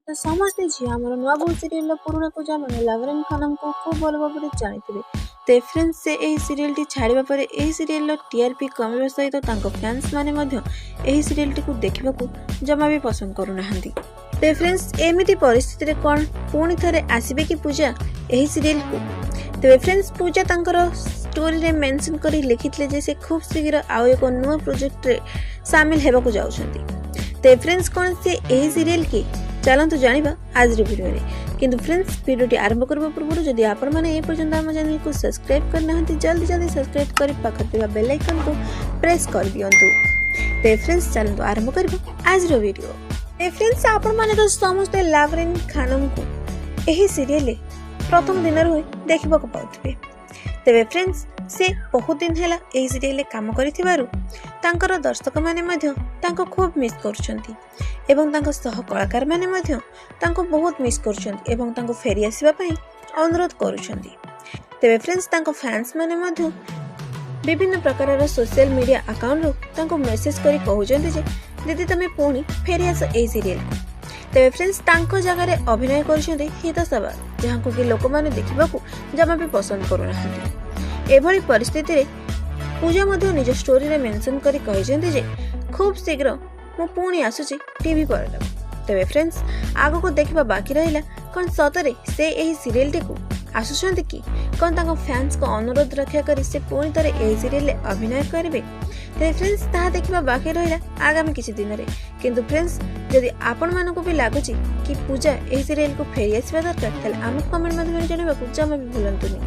ତ ସମସ୍ତେ ଝିଅ ଆମର ନୂଆ ବୋହୂ ସିରିଏଲର ପୁରୁଣା ପୂଜା ମାନେ ଲାଭରିନ ଖାନମକୁ ଖୁବ୍ ଭଲ ଭାବରେ ଜାଣିଥିବେ। ତ ଫ୍ରେଣ୍ଡସ୍, ସେ ଏହି ସିରିଏଲଟି ଛାଡ଼ିବା ପରେ ଏହି ସିରିଏଲର ଟିଆରପି କମିବା ସହିତ ତାଙ୍କ ଫ୍ୟାନ୍ସ ମାନେ ମଧ୍ୟ ଏହି ସିରିଏଲଟିକୁ ଦେଖିବାକୁ ଜମା ବି ପସନ୍ଦ କରୁନାହାନ୍ତି। ତ ଫ୍ରେଣ୍ଡସ୍, ଏମିତି ପରିସ୍ଥିତିରେ କ'ଣ ପୁଣି ଥରେ ଆସିବେ କି ପୂଜା ଏହି ସିରିଏଲକୁ? ତେବେ ଫ୍ରେଣ୍ଡସ୍, ପୂଜା ତାଙ୍କର ଷ୍ଟୋରିରେ ମେନସନ୍ କରି ଲେଖିଥିଲେ ଯେ ସେ ଖୁବ୍ ଶୀଘ୍ର ଆଉ ଏକ ନୂଆ ପ୍ରୋଜେକ୍ଟରେ ସାମିଲ ହେବାକୁ ଯାଉଛନ୍ତି। ତେବେ ଫ୍ରେଣ୍ଡସ୍, କ'ଣ ସେ ଏହି ସିରିଏଲ କି? ଚାଲନ୍ତୁ ଜାଣିବା ଆଜିର ଭିଡ଼ିଓରେ। କିନ୍ତୁ ଫ୍ରେଣ୍ଡସ୍, ଭିଡ଼ିଓଟି ଆରମ୍ଭ କରିବା ପୂର୍ବରୁ ଯଦି ଆପଣମାନେ ଏପର୍ଯ୍ୟନ୍ତ ଆମ ଚ୍ୟାନେଲକୁ ସବସ୍କ୍ରାଇବ୍ କରିନାହାନ୍ତି, ଜଲ୍ଦି ଜଲ୍ଦି ସବସ୍କ୍ରାଇବ୍ କରି ପାଖରେ ଥିବା ବେଲ୍ ଆଇକନ୍କୁ ପ୍ରେସ୍ କରିଦିଅନ୍ତୁ। ତେବେ ଫ୍ରେଣ୍ଡସ୍, ଚାଲନ୍ତୁ ଆରମ୍ଭ କରିବା ଆଜିର ଭିଡ଼ିଓ। ତେବେ ଫ୍ରେଣ୍ଡସ୍, ଆପଣମାନେ ତ ସମସ୍ତେ ଲାଭରିନ ଖାନମକୁ ଏହି ସିରିଏଲରେ ପ୍ରଥମ ଦିନରୁ ହିଁ ଦେଖିବାକୁ ପାଉଥିବେ। ତେବେ ଫ୍ରେଣ୍ଡସ୍, ସେ ବହୁତ ଦିନ ହେଲା ଏହି ସିରିଏଲରେ କାମ କରିଥିବାରୁ ତାଙ୍କର ଦର୍ଶକମାନେ ମଧ୍ୟ ତାଙ୍କୁ ଖୁବ୍ ମିସ୍ କରୁଛନ୍ତି ଏବଂ ତାଙ୍କ ସହ କଳାକାରମାନେ ମଧ୍ୟ ତାଙ୍କୁ ବହୁତ ମିସ୍ କରୁଛନ୍ତି ଏବଂ ତାଙ୍କୁ ଫେରି ଆସିବା ପାଇଁ ଅନୁରୋଧ କରୁଛନ୍ତି। ତେବେ ଫ୍ରେଣ୍ଡସ୍, ତାଙ୍କ ଫ୍ୟାନ୍ସ ମାନେ ମଧ୍ୟ ବିଭିନ୍ନ ପ୍ରକାରର ସୋସିଆଲ ମିଡ଼ିଆ ଆକାଉଣ୍ଟରୁ ତାଙ୍କୁ ମେସେଜ କରି କହୁଛନ୍ତି ଯେ ଦିଦି, ତମେ ପୁଣି ଫେରି ଆସ ଏହି ସିରିଏଲକୁ। ତେବେ ଫ୍ରେଣ୍ଡସ୍, ତାଙ୍କ ଜାଗାରେ ଅଭିନୟ କରୁଛନ୍ତି ହିତ ସବା, ଯାହାକୁ କି ଲୋକମାନେ ଦେଖିବାକୁ ଜମା ବି ପସନ୍ଦ କରୁନାହାନ୍ତି। ଏଭଳି ପରିସ୍ଥିତିରେ ପୂଜା ମଧ୍ୟ ନିଜ ଷ୍ଟୋରିରେ ମେନସନ୍ କରି କହିଛନ୍ତି ଯେ ଖୁବ୍ ଶୀଘ୍ର ମୁଁ ପୁଣି ଆସୁଛି ଟିଭି ପରଦାକୁ। ତେବେ ଫ୍ରେଣ୍ଡସ୍, ଆଗକୁ ଦେଖିବା ବାକି ରହିଲା, କ'ଣ ସତରେ ସେ ଏହି ସିରିଏଲଟିକୁ ଆସୁଛନ୍ତି କି? କ'ଣ ତାଙ୍କ ଫ୍ୟାନ୍ସଙ୍କ ଅନୁରୋଧ ରକ୍ଷା କରି ସେ ପୁଣି ଥରେ ଏହି ସିରିଏଲରେ ଅଭିନୟ କରିବେ? ତେବେ ଫ୍ରେଣ୍ଡସ୍, ତାହା ଦେଖିବା ବାକି ରହିଲା ଆଗାମୀ କିଛି ଦିନରେ। କିନ୍ତୁ ଫ୍ରେଣ୍ଡସ୍, ଯଦି ଆପଣମାନଙ୍କୁ ବି ଲାଗୁଛି କି ପୂଜା ଏହି ସିରିଏଲକୁ ଫେରି ଆସିବା ଦରକାର, ତାହେଲେ ଆମକୁ କମେଣ୍ଟ ମାଧ୍ୟମରେ ଜଣାଇବାକୁ ଜମା ବି ଭୁଲନ୍ତୁନି।